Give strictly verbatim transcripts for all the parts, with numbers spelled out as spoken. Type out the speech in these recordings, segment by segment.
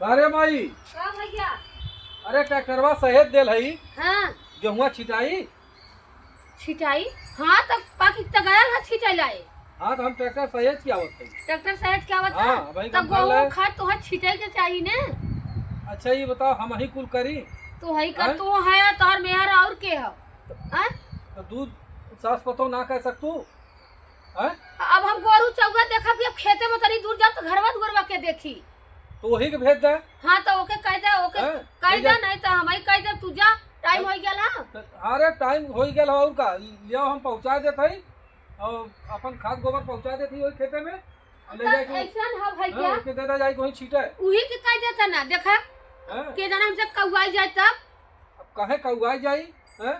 अरे माई, का भैया? अरे ट्रैक्टरवा सहेज देल हई। हाँ। गेहुआ छिटाई? छिटाई? हाँ, त पाकी त गयल है छिटाई लाए। हाँ, त हम ट्रैक्टर सहेज के आवत हई। ट्रैक्टर सहेज के आवत हाँ, है? भाई, त हम गेहूं ले- खाद तोहर छिटाई के चाही ने। अच्छा, ये बताओ, हम ही कुल करी? तू हई का, हैं? तू है, तोहर मेहर और के हो? हैं? त दूध सास पतो ना कह सकतू? हैं? अब हम गोरू चौगा देखब कि अब खेते में तनी दूर जाब त घरवा दुआरवा के देखी। तो वही के भेज दे। हाँ, तो ओके कह दे, ओके हैं? कह भेज दे, दे। नहीं तो हम ही कह दे, तू जा, टाइम तो होई गेल है। तो अरे टाइम होई गेल है, और का, लियाओ हम पहुँचा देत हई और अपन खाद गोबर पहुँचा देत हई वही खेते में, और ले तो जाए के ऐसा ना हो भाई हाँ, क्या? उसके दे दे जाए के वहीं छीटे। उही के कह देता ना, देखा, हैं? के जाना हमसे कौआई जाए तब। अब काहे कौआई जाई, हैं?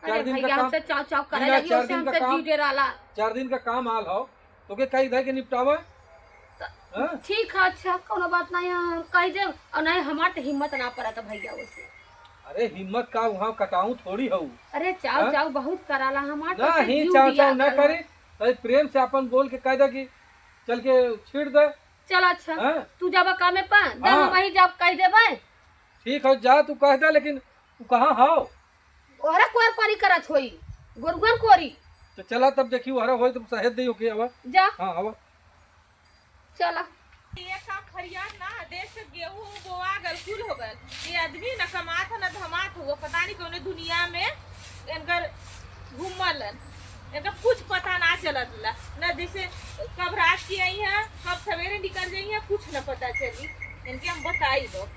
अरे चार दिन का भैया, काम, हमसे चाव चाव करे नहीं ना, लगी, चार ओसे दिन का हमसे काम, जीव डेराला। चार दिन का काम आल हो, तो के कही धई के निपटावा। त-, हाँ? ठीक है, अच्छा, कोनो बात नहीं है, हम कह देब, और नहीं, हमार तो हिम्मत ना पड़त भैया ओसे। अरे हिम्मत का, वहाँ कटाऊ थोड़ी हऊ। अरे चाव हाँ? चाव बहुत कराला, हमार तो ना ऐसे ही जीव चाव दिया चाव ना करला। करी, तई प्रेम से अपन बोल के कह दे कि चल के छीट दे। चल अच्छा, हाँ? तू जाबा कामे पा, दे हाँ। हम वहीं जाब कह देबे। ठीक है, जा तू कह दे, लेकिन तू कहाँ हव? ओहरा कोर कोरी करत होई, गोरुअन कोरी। तो चला तब देखी, ओहरा होई तो सहेज देई ओके, आवा। जा। हाँ, आवा। चला। ये काम फरियाद ना, देश से गेहूं बोआ गल, कुल हो गल। ये आदमी ना कमात है, ना धमात हो, पता नहीं कौने दुनिया में इनकर घूमलन। इनका कुछ पता ना चलत ला, ना जैसे कब रात की आई है, कब सवेरे निकल जाई है, कुछ ना पता चली। इनके हम बताई दो।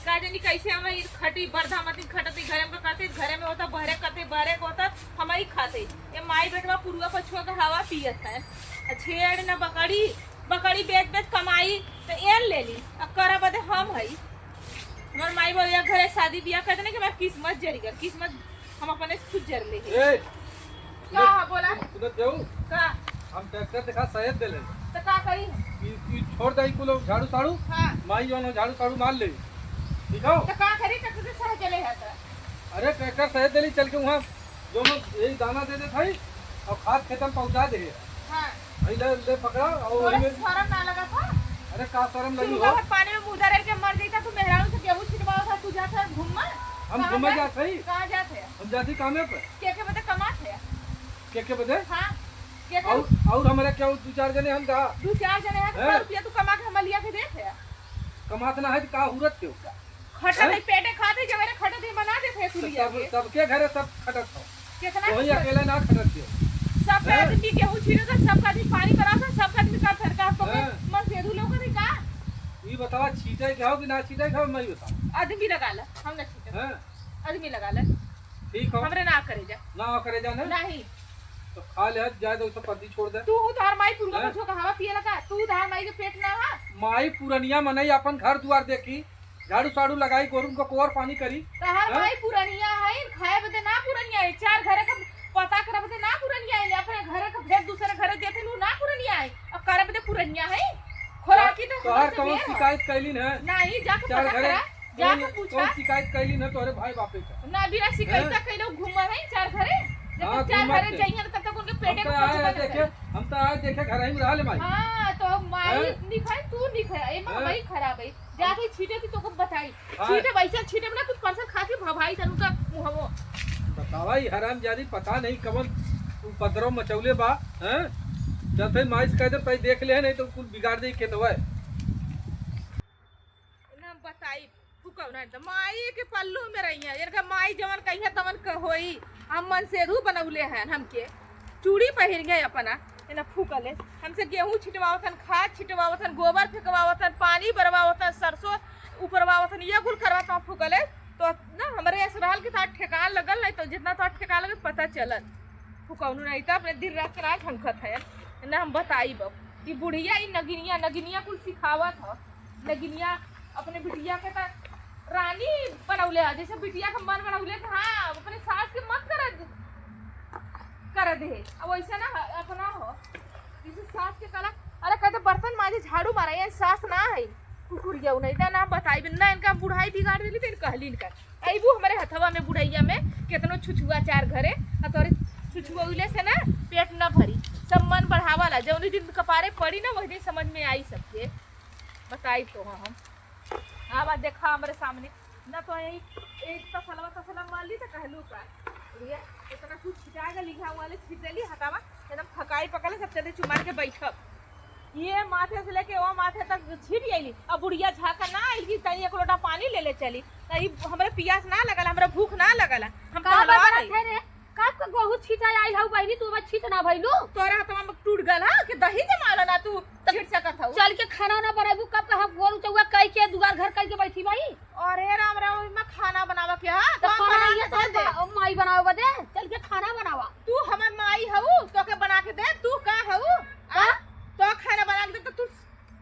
का जानी कैसे हम ई खटी, बरधा मतिन खटत ही, घरे में करते, घरे में होता, बहरे करते, बहरे के होता, हम ही खाते। ये माई बेटवा पुरुआ पछुआ के हवा पियत है। आ छेड़ न बकरी, बकरी बेच बेच कमाई, तो एन ले ली। अब करा बदे हम हई। हमार माई बाबू एक घरे शादी बियाह कर देने के बाद किस्मत जरी गल, किस्मत हम अपने से खुद जर ले ही। ए, का सुनत, है, बोला? सुनत जाऊ? का? हम ट्रैक्टर देखा सहेज देले। तो का करी? ई, ई छोड़ दे, ई कुल झाड़ू साड़ू। हाँ। माई जौन हो, झाड़ू साड़ू मार ले। ठीक हो? तो का करी, ट्रैक्टर से सहेज देले है तो? अरे, ट्रैक्टर सहेज देली, चल के वहाँ जो हम यही दाना दे देत हई और खाद खेत में पहुँचा दे। हाँ। भाई ले, ले पकड़ा और तोरा वही में शरम ना लगा था? अरे, का शरम लगी सुबह हो? भर पानी में मुँह दरेर के मर जइता, तू मेहरारू से गेहूं छिटवावत था, तू जात है घूममा? हम कहाँ घूमे जात? जात हई। कहाँ जात है? हम जाती कामे पे। के के बदे कमात है? के के बदे? हाँ, के के? और, और हमारे क्या दू चार जने हम का? दू चार जने हैं, तो हैं? सौ रुपया तू कमा के हम लिया के देत है? कमात ना है तो का हुरत के? खटत हैं? है, पेटे खाते, जब मेरे खटत ही बना देते हैं तो कुलिया सब, के। सबके घरे सब खटत हो। कितना वही खटत? अकेले ना खटत के। सबका हैं? आदमी गेहूं छीटे तो सबका आदमी पानी भरा था, सबका आदमी का घर का तो हैं? मन से दू लोग नहीं का? ई बतावा, छीटे के हो कि ना छीटे के हो, मैं बताओ। आदमी लगा ले, हम ना छीटे। हैं? आदमी लगा ले। ठीक हो। हमरे ना करे जा। ना करे जा ना? नहीं। तो खा ले, हट जाए तो सब पत्ती छोड़ दे। तू हूँ, तोहार माई पुरवा हैं? का झोंका हवा पिए लगा। तू हूँ, तोहार माई के पेट ना हा। माई पुरनिया मनई अपन घर दुआर देखी, झाड़ू साड़ू लगाई, गोरुन को कोर पानी करी। तोहार हैं? माई पुरनिया है, खाए बदे ना पुरनिया है। चार घरे का पता करे बदे ना पुरनिया है। अपने घरे का भेद दूसरे घरे देते नु ना पुरनिया है। अब करे बदे पुरनिया है। खोराकी तो तोहार हमरे से कौन ढेर है। शिकायत कैलिन है? नहीं, जाके चार पता घरे करा। जाके कौन, पूछा। कौन शिकायत कैली न तोहरे भाई बापे का? ना, बिना शिकायत हैं? कैले घूमा है चार घरे। जब हाँ, तक चार घूमा घरे थे। जाइए, तब तक उनके पेटे हम तो में कुछ आए बंद देखे, करे। हम तो आए देखे घर ही में रह ले माई। हाँ, तो माई हैं? निक है, तू निक है, एमा हैं? वही खराब है। जाके छीटे थी तोको बताई। हाँ। छीटे वैसे छीटे में ना कुछ परसर खा के भभाई तनु का मुहवो। बतावा, ई हरामजादी पता नहीं कवन उपद्रव मचौले बा, हैं? जब तक माई से कह दे, तई देख ले, नहीं तो कुल बिगाड़ दे खेतवा। ना बताई, फुकौना एकदम माई के पल्लू में रही है। इनका माई जवन कही है तवन क होई। हम मनसेधू बनौले हैं हमके, चूड़ी पहिर गए अपना, इन्हें फूकले। हमसे गेहूं छिटवावतन, खाद छिटवावतन, गोबर फेंकवावतन, पानी बरवावतन, सरसों उपरवावतन, ये कुल करवाता फूकले। तो ना हमरे ऐसे रहल कि तार ठेकान लगल नहीं, तो जितना तार ठेकान लगल पता चलल। फुकौनू नहीं तो अपने दिन रात के ना झंखत है, ना हम बताई बब। ई बुढ़िया, ई नगिनिया, नगिनिया कुल सिखावत ह। नगिनिया अपने बिटिया के त रानी बनौले ह, जैसे बिटिया के मन बनौले त हाँ, अपने सास के मत कर, कर दे। अब वैसे ना ह, अपना हो, जैसे सास के कहला, अरे कहते बर्तन माजे, झाड़ू मारा, ये सास ना है, कुकुरिया नहीं त ना बताई, ना इनका बुढ़ाई बिगाड़ देली, त कहली इनका। अइबू हमरे हथवा में बुढ़ैया में, केतनो छुछुआ चार घरे, आ तोरे छुछुआ उइले से ना पेट ना भरी। सब मन बढ़ावाला, जौनी दिन कपारे पड़ी ना, वही दिन समझ में आई सबके। बताई तो हम। अब आ देखा हमरे सामने, ना तो यही एक तसलवा तसला मार ली तो कहलू का, बुढ़िया, इतना कुछ छिटा के लिखा हुआ ले छिट देली, हटावा, एकदम थकाई पकड़े, सब चले चुमार के बैठब। ये माथे से लेके वो माथे तक छिट गईली। अब बुढ़िया झाका ना आइल कि तनी एक लोटा पानी ले ले चली, तनी हमरे पियास ना लगल, हमरे भूख ना लगल, हम का टहलवा बात रही। है रे? कब के गोहूँ छीटा आइल हऊ बहिनी, तू बस छीट ना भइलू? तोरा हथवा में टूट गल हा कि दही जमाला ना तू छीट सकत हऊ? चल के खाना ना बनाबू, कब के हम गोरू चौवा कई के दुआर घर कई के बैठी बाई। अरे राम राम, ओइमा खाना बनावा के हा? तो कौन खाना बना ये के तो दे दे? बा-, माई बनावे बदे, चल के खाना बनावा। तू हमर माई हऊ, तोके बना के दे, तू का हऊ? आ? का? तो खाना बना के दे तो तू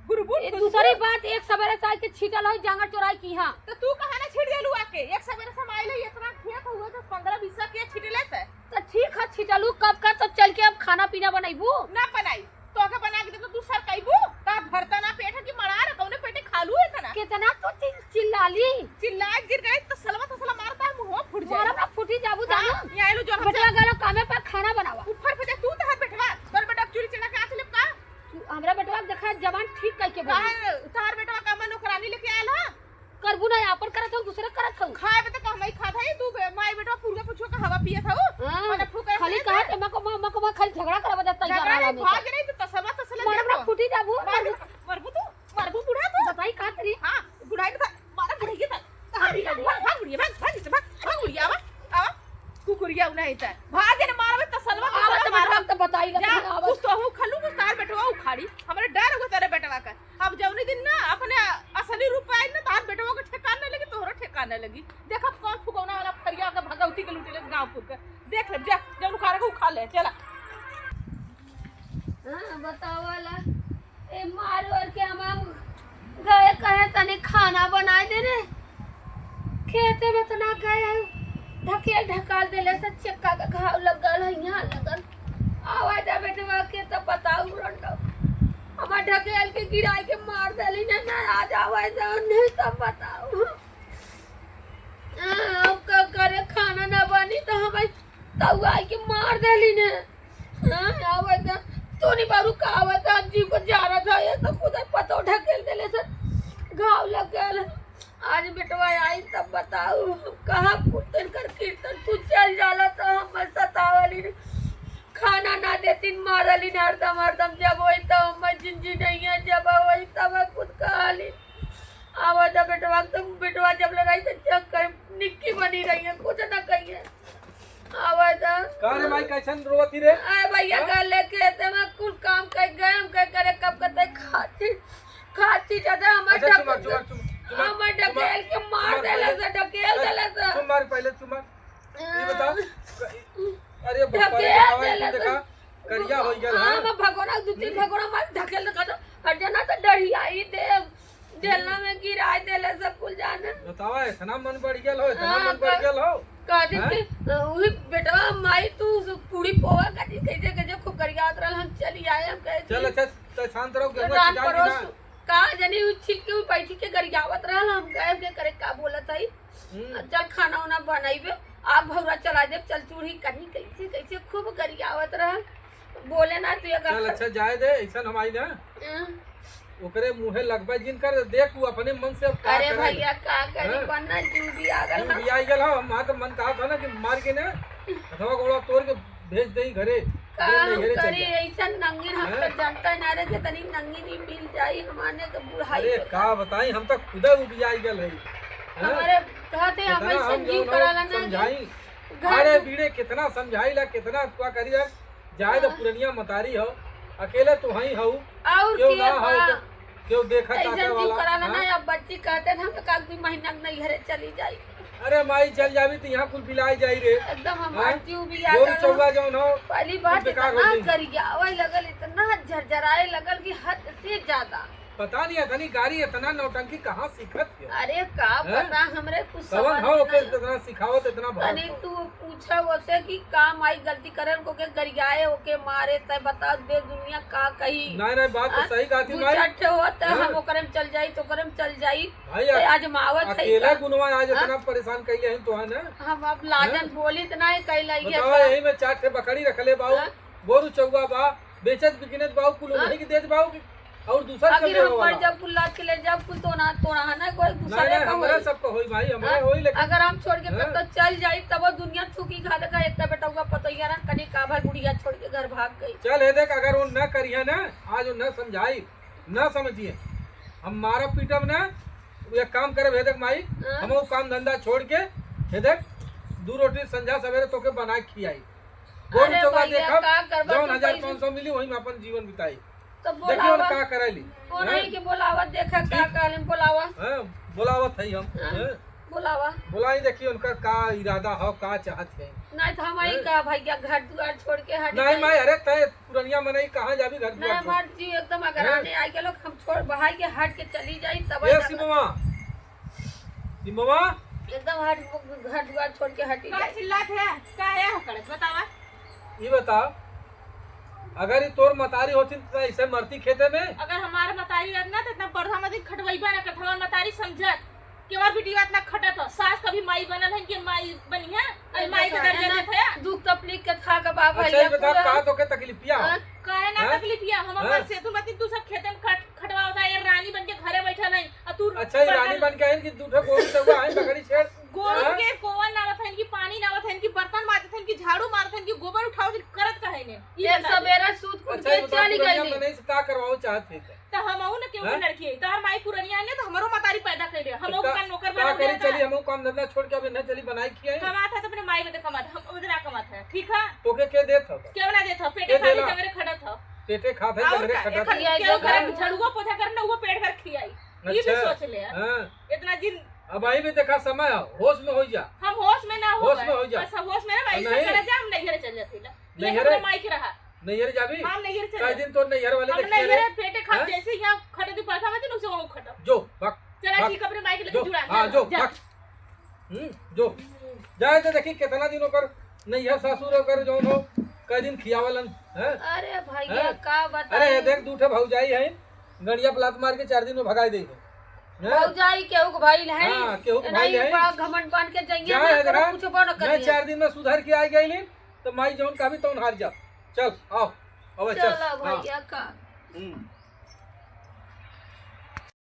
बुरबुर ए, खुशबू। दूसरी बात, एक सवेरे से आके छीटल हो, जांगर चोराई की हाँ। तो तू कहाँ ना छीट देलू आके? एक सवेरे से हम आइल हई, इतना खेत हुए तो पन्द्रह बीस के छीटले से। तो ठीक है, छीटलू कब का, तो चल के अब खाना पीना बनैबू? ना बनाई, तो के बना के दे तो तू सर कैबू? का भरता ना पेट है कि मरार, कौने पेटे खालू है इतना? कितना तो चिल-, चिल्लाली। चिल्ला गिर गए तो सलवा तसला मारता है, मुंह फूट जाए। मारा ना फूटी जाबू हाँ, जानो। ये आइलू जो हमसे बेटवा गलो कामे पर खाना बनावा। ऊपर पे तू तो हाथ बैठवा, तोर बेटा चूरी चला के आ चले का? तू हमरा बेटवा के देखा, जबान ठीक कइके बोली। काहे तोहार बेटवा का मैं नौकरानी लेके आयल ह? करबू ना, आपन करत हऊ, दूसरे करत हऊ। खाए में तो कहमई खात है, तू बे-, माई बेटवा पुरगा पुछुआ का हवा पियत हऊ। हाँ, माने फूक खाली करत कहा है। के मको मा, मको मा खाली झगड़ा करब जाता है झगड़ा यार नहीं, हमेशा। भाग नहीं तो तसलवा तसला मार देख हमरा लो। फूटी जाबू, मार मार दे, मरबू तू, मरबू बूढ़ा तू। बताई का तरी? हाँ, बुढ़ाई बता, मारा बुढ़ाई के बता। भाग, भाग, भाग, बुढ़िया, भाग, भाग, भाग, भाग, बुढ़िया, आवा, आवा। कुकुरिया उन्हें इधर। भाग, इन्हें मारबे, तसलवा, आवा, तसलवा, तो मारबे। हम तो बताई ना, जा, तुम आवा। कुछ तो हूँ खलू, कुछ तार बेटवा उखाड़ी। हमरे डर हो तेरे बेटवा का। अब जौने दिन ना अपने असली रूप पे आई ना, तार बेटवा का ठिकान न लगी, तोहरा ठिकान न लगी। देख, अब कौन फुकौना वाला फरिया के भगवती के लूटे ले गाँवपुर के। देख ले, जा, जौन उखाड़े के उखाड़ ले, चला। हाँ, बतावा ला। ए, मार वार के हम, हम गए कहे तनी खाना बनाए दे रे। खेते में तो ना गए हैं, ढकेल ढकाल देले से चक्का का घाव लग गल है, यहाँ लगल। आवाज आ बेटवा के तो बताऊ रंडो। हमार ढकेल के गिराई के मार देली ने, ना आज आवाज आ नहीं तब बताऊ। हाँ, अब का करे, खाना ना बनी तो हम तऊ आई के मार देली ने। हाँ, आवत है। तोनी बारू का आवत है, जीव को जा रहा था, ये तो खुद पतो ढकेल देले से घाव लग गल। आज बेटवा आई तब बताऊ, कहाँ कुत्तन कर कीर्तन कुछ चल जाला तो हम सतावली ने। खाना ना देतीन, मारली ने हरदम, हरदम जब होई तो हम जिंजी नहीं है, जब होई तब कुछ कहली। आवा जा बेटवा, तुम बेटवा जब लड़ाई तो जब कहीं निक्की बनी रही है, कुछ ना कहिए। आवा जा। का रे माई, कैसन रोवत ही रे? अरे भैया, हाँ? का लेके एते में कुल काम कर गए, हम कह करे कब करते खाची, खाची ज्यादा हमार अच्छा, ढक-, चुमार, चुमार, चुमार, चुमार, हमार चुमार, ढकेल के मार चुमार देला पहले। से, ढकेल अरे, देला से। चुमार पहले, चुमार। ये बता, अरे बाप रे, ढकेल बतावा, ये देला देखा, से। करिया हो गया, हाँ, हाँ? मैं भगोना, दू तीन हम्म। भगोना मार ढकेल के दो, हट जाना तो डरिया ही दे, झेलना में गिराए देले सब कुल जाने। बतावा, इतना मन बढ़ गया हो, इतना हाँ, मन बढ़ का-, गया हो? कहते हैं? कि, अ, वही बेटवा, माई, तू उस पूरी पोहा का जी कैसे, कैसे खूब गरियात रहल, हम चली आए, हम कहे चल, कि अच्छा, तो शांत रहो, गेहूं राम छिटाई परोस, ना। का जानी, उ छिट के, उ बैठी के गरियावत रहल, हम कहे, के करे, का बोलत है? हम्म। चल, खाना उना बनइबे, आग भौरा चला देब, चल चूल्ही कढ़ी, कैसे, कैसे खूब गरियावत रहल। बोले ना तू, एक चल, अगर अच्छा, जाए दे, ऐसन हम आई ना। हम्म। ओकरे मुँहे लगबे जिन कर, देख, उ अपने मन से अब का अरे करे। भैया, का करी, हैं? बनना जूझी आ गल हम। जूझी आ गल हम, हमार तो मन कहा था ना कि मार के ना, हथवा गोड़वा तोड़ के भेज देई घरे, का घरे हम नैहरे चल करी, जा। ऐसन नंगिन हम हैं? तो जनता ना रहे, जितनी नंगिन ही मिल जाई, हमारे तो बुढ़ाई अरे, होता। का बताई, हम तो खुदे उबियाई गल है। हैं? हमारे कहते हैं, हम कितना ऐसन हम जीव जौन कराला ना कि समझाई, घर आड़े बीड़े कितना समझाई ला, कितना का करी ला, जाए तो हाँ। पुरनिया मतारी हो, अकेले तो हई हो, और केहू के ना हो बा? तो केहू देखा ऐसन ताके जीव वाला, कराला ना, हाँ? अब बच्ची कहते थे, हम तो काक दुई महीना के नैहरे चली जाई। अरे माई, चल जाबी तो यहाँ कुल बिलाई जाई रे। एकदम हमार हाँ? जीव भी गोरू आगल चौवा हो। जौन हो, पहली बात कुल बेकार हो इतना जाई। गरियावे लगल, इतना झरझराए लगल कि हद से ज्यादा। पता नहीं अतनी गारी, इतना नौटंकी कहाँ सीखत हो? अरे का हैं? पता, हमरे कुछ कवन समझ हो में ओके नहीं। इतना सिखावत, इतना भाव तनी हो? तू पूछा ओसे कि का माई गलती करल, ओके गरियाए, ओके मारे, तय बता दे दुनिया का कही। नहीं, नहीं, बात तो हाँ? सही कहा थी दू माई। चार ठे होत, हाँ? हम ओकरे में चल जाई, तो ओकरे में चल जाई। भाई, तो आ-, आजमावत है अकेला का? गुनवा आज हाँ? इतना परेशान कैले हैं तो है ना? हम अब लाजन हैं? बोली इतना ही कैला ये बताओ, सब। यही में चार ठे बकरी रखले बाऊ, हाँ? गोरू चौवा बा, बेचत बिकनत बाऊ, कुल हाँ? उन्हीं के देत बाऊ कि और दूसरा आखिर हम मर जाब, कुल लाद के ले जाब, कुल तो ना, तो ना है ना, कोई दूसरे नहीं, का हमरे होई। सबका होई भाई, हमरे हाँ, होई, लेकिन अगर हम छोड़ के हैं? कब तक चल जाई, तब दुनिया थूकी खा देगा, एक बेटउआ पतोहिया ना, कनी का भर बुढ़िया छोड़ के घर भाग गई। चल, हे देख, अगर वो न करिए ना, आज वो न समझाई, न समझिए, हम मारब पीटब ना, वो एक काम करब, हे देख माई, हाँ। हम वो काम धंधा छोड़ के, हे देख, दू रोटी संझा सवेरे तोके बना के खियाई। गोरू अरे चौका भैया, देखब, का करबा जौन तू हजार पैसे? पाँच सौ मिली, वही में अपन जीवन बिताई। तो देखियो ना बोलावा। का करैली। ओ हैं? नहीं के बोलावा, देखा का ठीक। कहलन, बोलावा। हैं? बोलावत है हम। हाँ, हैं? बोलावा। बोलाई, देखियो उनका का इरादा हो, का चाहत है। नहीं तो हम आई हैं? का भैया घर दुआर छोड़ के हट नहीं जाई। माई, अरे तय पुरनिया मनई कहाँ जाबी घर दुआर नहीं, छोड़? हमार जीव एकदम अगर हैं? आने आई गेलो, हम छोड़ बहाई के हट के चली जाई, तब ए ना सिमवा, सिमवा। एकदम हट, घर दुआर छोड़ के हट का जाई। चिल्लात है? का है हकड़त? बतावा। ई बता, अगर ई तोर मतारी होती त ऐसे मरती खेते में? अगर हमार मतारी रहत ना, त इतना बरधा मतिन खटवइबा ना करत। हमार मतारी समझत कि हमार बिटिया इतना खटत हो। सास कभी माई बनल है कि माई बनी है? अरे माई के बेटा, दर्जा ना, देत है। दुख तकलीफ के था का बाप अच्छा, भैया ई बता, पूरा। का तोके तकलीफिया हो? हाँ? काहे ना हैं? तकलीफिया? हम हैं? अपन सेतु मतिन तू सब खेतन खट, खटवावत है, ये रानी बन के घरे बैठल है। आ तू अच्छा, ई रानी बन के आइन कि दू ठो गोरू चौका आइन, बकरी छेड़। गोरू हैं? के कोवन लावत हन कि पानी लावत हन कि बर्तन माजत हन कि झाड़ू मारत हन कि गोबर उठावत हन, करत काहे ने? ई एक बता दे। सबेरा सूत कूद अच्छा, के ई बता, चली पुरनिया गईली। मनई से का करवाओ चाहत है त? त हमहू न केहू के हैं? लड़की है, तोहर माई पुरनिया है ना, त हमरो मतारी पैदा कइले, हमहू का, का नौकर का बना करी, ले चली, का? हमहू काम धंधा छोड़ के अबे न चली, बनाई खियाई। कमात है त अपने माई बदे कमात है, हम ओदे ना कमात है, ठीक है? तोके के देत हो? केहू ना देत हो, पेटे के खाली देला? जंगरे खटत हो। पेटे खात है, और जंगरे का? खटत एक है। केहू करे, हैं? झाड़ुआ पोछा करे ना, वो पेट भर खियाई। ई भी अच्छा। सोच ले। हाँ। इतना दिन अब आई भी देखा समय है, होश में हो जा। हम होश में ना हो होश गए। में हो जा। बस हम होश में ना, भाई, नहीं। सब करे जा, हम नैहर चल जाते ला। ले नैहर? अपने माई के रहा। नैहर जाबी? हम नैहर चल कई जाते। दिन तोर नैहर वाले हम देखिए रे। नैहर पेटे खाब, हैं? जैसे यहाँ खटे दी पड़ता, मैं तो उसे वहाँ खटब। जो, भाग, चला भाग। ठीक, अपने माई के लेके जो, जुड़ा, हाँ, जा, जो, जा। भाग। हम्म, जो। जाए तो देखी कितना दिन ओकर नैहर सासुर ओकर जौन हो, कई दिन खियावलन, हैं? अरे भैया, हैं? का बताई? अरे, देख, दू ठे भौजाई हैं, गड़िया पे लात मार के चार दिन में भगाई देई है। हैं? भौजाई केहू के भइल है? हाँ, केहू के नहीं, भइल है? बड़ा घमंड बन के जाइए, जाए ना, है कोनो देखा, पूछबो न मैं करिए। चार दिन में सुधर के आ गई, तो माई जौन कहबी तौन हार जा। चल, आओ, अब चल। चला हाँ। भैया, का? हम्म।